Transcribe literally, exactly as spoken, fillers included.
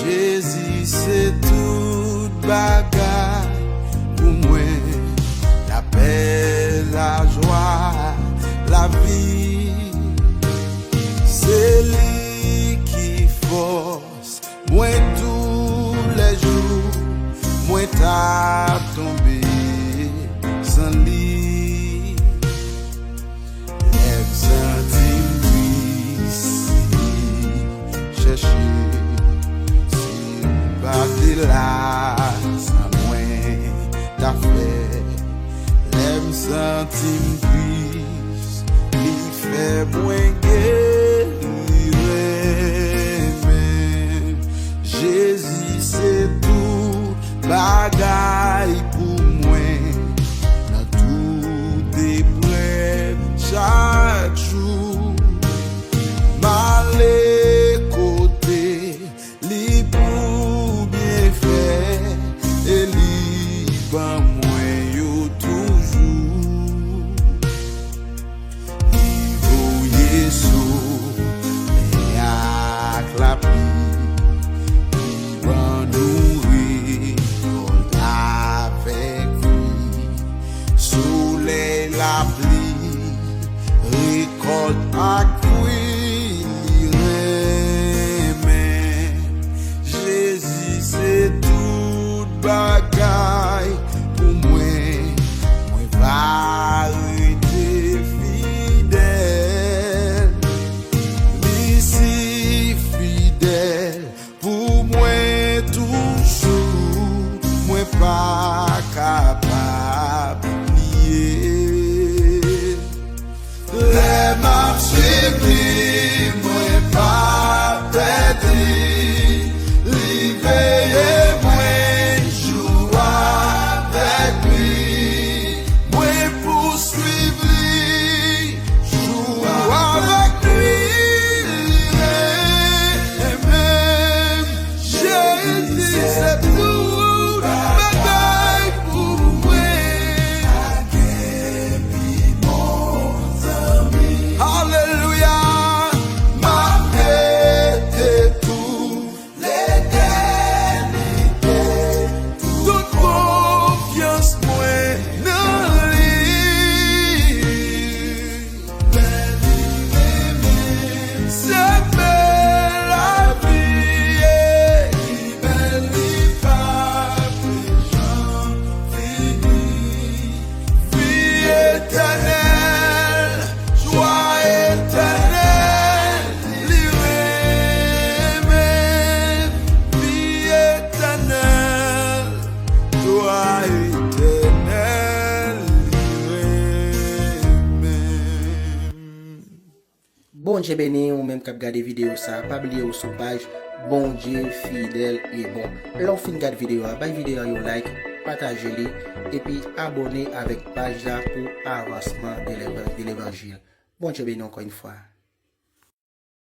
Jezi se tout bagay pou mwen, lapè, lajwa, lavi. Se li ki fòs mwen toulèjou, mwen t ap tonbe san li. Lè m santi m tris, li chèche. Si l pa te la, sa mwen ta fè? Lè m santi m tris, li fè mwen gen, li renmen. Jezi se tout bagay pou mwen, nan tout eprèv chak jou. M ale kote li pou byenfè, e li ban mwen yo toujou. Li voye solèy ak lapli, li ban nou rekòt avèk fwi. Solèy, lapli, rekòt ak fwi, li renmen. Jezi se tout bagay pou mwen, mwen va rete fidèl. Li si fidèl pou mwen toujou, mwen pa kapab bliye. Lè m ap swiv li, mwen pa pèdi. Li veye mwen jou avèk li. Mwen pouswiv li jou avèk li. Li renmen m. Jezi se tout bagay pou mwen. Alelouya. M ap mete tout letènite, tout konfyans mwen nan li. Se bèl lavi, li bèl, li pa janm fini. Vi etènèl, jwa etènèl, li renmen. Vi etènèl, jwa etènèl, li renmen. Bondye beni ou menm k ap gade videyo sa a. Pa bliye ou sou paj Bondye fidèl e bon. Lè w fin gade videyo a, bay videyo a yon like, pataje li, epi abòne avèk paj la pou avansman de leva-, de levanjil. Bondye beni w ankò yon fwa.